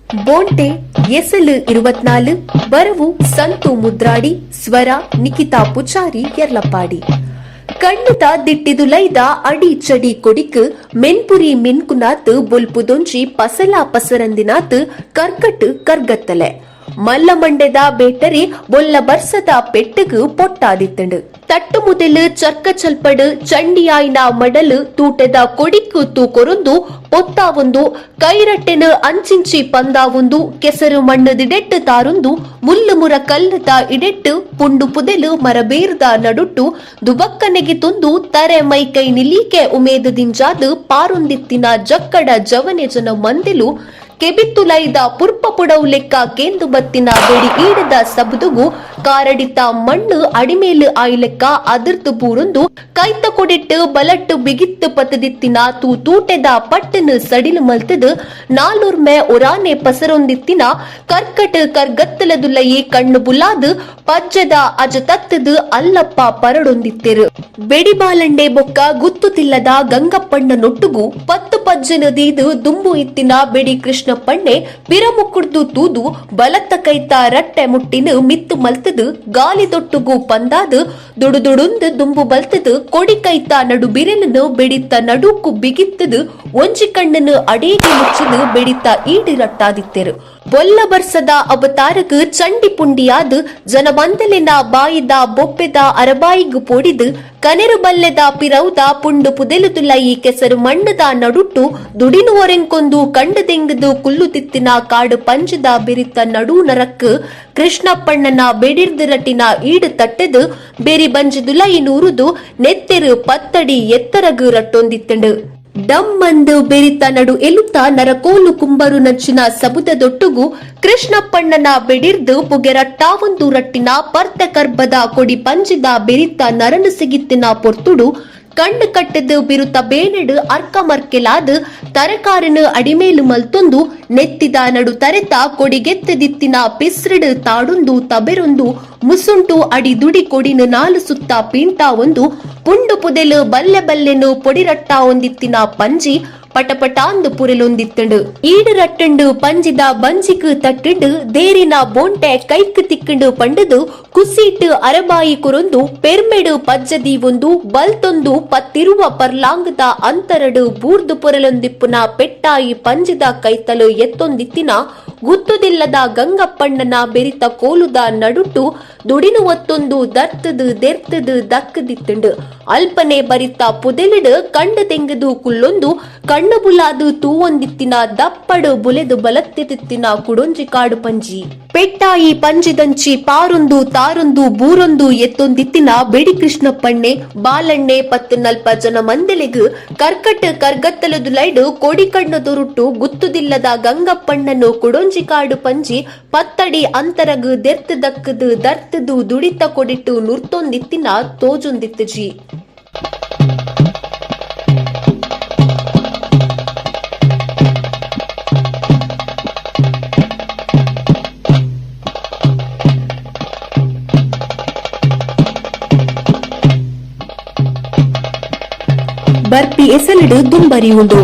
ಬೋಂಟೆ ಎಸಲು 24, ಬರವು ಸಂತು ಮುದ್ರಾಡಿ, ಸ್ವರ ನಿಖಿತಾ ಪುಚಾರಿ ಯರ್ಲಪ್ಪಾಡಿ. ಕಣ್ಣುದ ದಿಟ್ಟಿದುಲೈದ ಅಡಿ ಚಡಿ ಕೊಡಿಕ್ ಮೆನ್ಪುರಿ ಮಿನ್ಕುನಾತ್ ಬೊಲ್ಪುದೊಂಜಿ ಪಸಲ ಪಸರಂದಿನಾತ್ ಕರ್ಕಟ್ ಕರ್ಗತ್ತಲೆ ಮಲ್ಲ ಮಂಡೆದ ಬೇಟರಿ ಬೊಲ್ಲ ಬರ್ಸದ ಪೆಟ್ಟುಗು ಪೊಟ್ಟಾದಿತ್ತಂಡು. ತಟ್ಟು ಮುದೆಲು ಚರ್ಕ ಚಲ್ಪಡು ಚಂಡಿಯಾಯಿನ ಮಡಲು ತೂಟದ ಕೊಡಿಕ್ಕು ತೂಕೊರೊಂದು ಪೊತ್ತಾವೊಂದು ಕೈರಟ್ಟೆನು ಅಂಚಿಂಚಿ ಪಂದಾವೊಂದು ಕೆಸರು ಮಣ್ಣು ದಿಡೆಟ್ಟು ತಾರೊಂದು ಮುಲ್ಲು ಮುರ ಕಲ್ಲುದ ಇಡೆಟ್ಟು ಪುಂಡು ಪುದೆಲು ಮರಬೇರ್ದ ನಡುಟ್ಟು ದುಬಕ್ಕನೆಗೆ ತೊಂದು ತರೆ ಮೈಕೈ ನಿಲೀಕೆ ಉಮೇದು ದಿಂಜಾದು ಪಾರೊಂದಿತ್ತಿನ ಜಕ್ಕಡ ಜವನೆ ಜನ ಮಂದೆಲು ಕೆಬಿತ್ತುಲೈದ ಪುರ್ಪ ಪುಡವು ಲೆಕ್ಕ ಕೇಂದು ಬತ್ತಿನ ಬೆಡಿ ಈಡದ ಸಬುದುಗು ಕಾರಡಿತ ಮಣ್ಣು ಅಡಿಮೇಲು ಆಯ್ಲೆಕ್ಕ ಅದಿರ್ತು ಬೂರೊಂದು ಕೈತ ಕೊಡಿಟ್ಟು ಬಲಟ್ಟು ಬಿಗಿತ್ತು ಪತದಿತ್ತಿನ ತೂ ತೂಟೆದ ಪಟ್ಟನು ಸಡಿಲು ಮಲ್ತದು ನಾಲೂರ್ಮೆ ಒರಾನೆ ಪಸರೊಂದಿತ್ತಿನ ಕರ್ಕಟ್ ಕರ್ಗತ್ತಲದುಲಯಿ ಕಣ್ಣು ಬುಲಾದು ಪಜ್ಜದ ಅಜ ತತ್ತದು ಅಲ್ಲಪ್ಪ ಪರಡೊಂದಿತ್ತೆರು. ಬೆಡಿಬಾಲಂಡೆ ಬೊಕ್ಕ ಗುತ್ತುತಿಲ್ಲದ ಗಂಗಪ್ಪಣ್ಣ ನೊಟ್ಟುಗು ಪತ್ತು ಪಜ್ಜನ ದೀದು ದುಂಬು ಇತ್ತಿನ ಬೆಡಿ ಕೃಷ್ಣಪ್ಪಣ್ಣೆ ಪಿರಮುಕ್ಕುಡ್ದು ತೂದು ಬಲತ್ತ ಕೈತ ರಟ್ಟೆ ಮುಟ್ಟಿನ ಮಿತ್ತು ಮಲ್ತದು ಗಾಲಿ ದೊಟ್ಟುಗು ಪಂದಾದು ದುಡುದುಡುಂದು ದುಂಬು ಬಲ್ತದು ಕೊಡಿ ಕೈತ ನಡು ಬಿರೆಲನ್ನು ಬೆಡಿತ ನಡುಕು ಬಿಗಿತ್ತದು ಒಂಜಿ ಕಣ್ಣನ್ನು ಅಡೇಗೆ ಮುಚ್ಚಿದು ಬೆಡಿತ ಈಡಿ ರಟ್ಟಾದಿತ್ತೆರು. ಬೊಲ್ಲ ಬರ್ಸದ ಅವತಾರಕ್ ಚಂಡಿ ಪುಂಡಿಯಾದ್ ಜನಮಂದಲಿನ ಬಾಯಿದ ಬೊಪ್ಪೆದ ಅರಬಾಯಿಗು ಪೋಡಿದು ಕನೆರು ಬಲ್ಲೆದ ಪಿರೌದ ಪುಂಡು ಪುದೆಲು ಈ ಕೆಸರು ಮಣ್ಣದ ನಡುಟ್ಟು ದುಡಿನು ಒರೆಂಕೊಂದು ಕಂಡು ದೆಂಗದು ಕುಲ್ಲು ತಿತ್ತಿನ ಕಾಡು ಪಂಜದ ಬಿರಿತ ನಡು ನರಕ್ ಕೃಷ್ಣಪ್ಪಣ್ಣನ ಬೆಡಿರ್ದು ರಟ್ಟಿನ ಈಡು ತಟ್ಟೆದು ಬೇರಿ ಬಂಜದುಲೈ ನೂರುದು ನೆತ್ತೆರು ಪತ್ತಡಿ ಎತ್ತರಗು ರಟ್ಟೊಂದಿತ್ತಂಡು. ಡಮ್ಮಂದು ಬೆರಿತ ನಡು ಎಲುತ್ತ ನರಕೋಲು ಕುಂಬರು ನಚ್ಚಿನ ಸಬುದ ದೊಟ್ಟುಗು ಕೃಷ್ಣಪ್ಪಣ್ಣನ ಬೆಡಿರ್ದು ಪುಗೆರಟ್ಟಾವೊಂದು ರಟ್ಟಿನ ಪರ್ತ ಕರ್ಬದ ಕೊಡಿ ಪಂಜಿದ ಬೆರಿತ ನರನು ಸಿಗಿತ್ತಿನ ಪೊರ್ತುಡು ಕಣ್ಣು ಕಟ್ಟದು ಬಿರುತ ಬೇನೆಡು ಅರ್ಕ ಮರ್ಕೆಲಾದ್ ತರಕಾರಿನ ಅಡಿಮೇಲು ಮಲ್ತೊಂದು ನೆತ್ತಿದ ನಡು ತರೆತ ಕೊಡಿಗೆತ್ತದಿತ್ತಿನ ಪಿಸ್ರಿಡು ತಾಡೊಂದು ತಬೆರೊಂದು ಮುಸುಂಟು ಅಡಿ ದುಡಿ ಕೊಡಿನ ನಾಲು ಸುತ್ತ ಪಿಂಟ ಒಂದು ಪುಂಡು ಪುದೆಲು ಬಲ್ಲೆ ಬಲ್ಲೆನು ಪೊಡಿರಟ್ಟ ಒಂದಿತ್ತಿನ ಪಂಜಿ ಪಟಪಟಾಂದು ಪುರೆಲೊಂದಿತ್ತಂಡು. ಈಡು ರಟ್ಟಂಡು ಪಂಜಿದ ಬಂಜಿக்கு ತಟ್ಟಂಡು ದೇರಿನ ಬೋಂಟೆ ಕೈಕ್ ತಿಕ್ಕಂಡು ಪಂಡದು ಕುಸೀಟು ಅರಬಾಯಿ ಕುರೊಂದು ಪೆರ್ಮೆಡು ಪಜ್ಜದಿ ಒಂದು ಬಲ್ತೊಂದು ಪತ್ತಿರುವ ಪರ್ಲಾಂಗದ ಅಂತರಡು ಬೂರ್ದು ಪೊರೆಲೊಂದಿಪ್ಪುನ ಪೆಟ್ಟಾಯಿ ಪಂಜಿದ ಕೈತಲು ಎತ್ತೊಂದಿತ್ತಿನ ಗುತ್ತುದಿಲ್ಲದ ಗಂಗಪ್ಪಣ್ಣನ ಬೆರಿತ ಕೋಲುದ ನಡುಟ್ಟು ದುಡಿನು ಒತ್ತೊಂದು ದರ್ತದು ದೆರ್ತದು ದಕ್ಕದಿತ್ತಂಡು. ಅಲ್ಪನೆ ಬರಿತ ಪುದೆಲಿಡು ಕಂಡು ತೆಂಗದು ಕುಲ್ಲೊಂದು ಕಣ್ಣು ಬುಲಾದು ತೂವೊಂದಿತ್ತಿನ ದಪ್ಪಡು ಬುಲೆದು ಬಲತ್ತಿತ್ತಿನ ಕುಡೊಂಜಿ ಕಾಡು ಪಂಜಿ ಪೆಟ್ಟಾಯಿ ಪಂಜಿದಂಚಿ ಪಾರೊಂದು ತಾರೊಂದು ಬೂರೊಂದು ಎತ್ತೊಂದಿತ್ತಿನ ಬೆಡಿ ಕೃಷ್ಣಪ್ಪಣ್ಣೆ ಬಾಲಣ್ಣೆ ಪತ್ತು ನಲ್ಪ ಜನ ಮಂದೆಲೆಗು ಕರ್ಕಟ್ ಕರ್ಗತ್ತಲದು ಲೈಡು ಕೊಡಿ ಕಣ್ಣು ದೊರುಟ್ಟು ಗುತ್ತುದಿಲ್ಲದ ಗಂಗಪ್ಪಣ್ಣನು ಕುಡೊಂಜಿ ಕಾಡು ಪಂಜಿ ಪತ್ತಡಿ ಅಂತರಗು ದೆರ್ತು ದಕ್ಕದು ದರ್ತದು ದುಡಿತ ಕೊಡಿಟ್ಟು ನುರ್ತೊಂದಿತ್ತಿನ ತೋಜೊಂದಿತ್ತಜಿ. ಬರ್ಪಿ ಎಸಲಿಡು ದುಂಬರಿಯುಂಡು.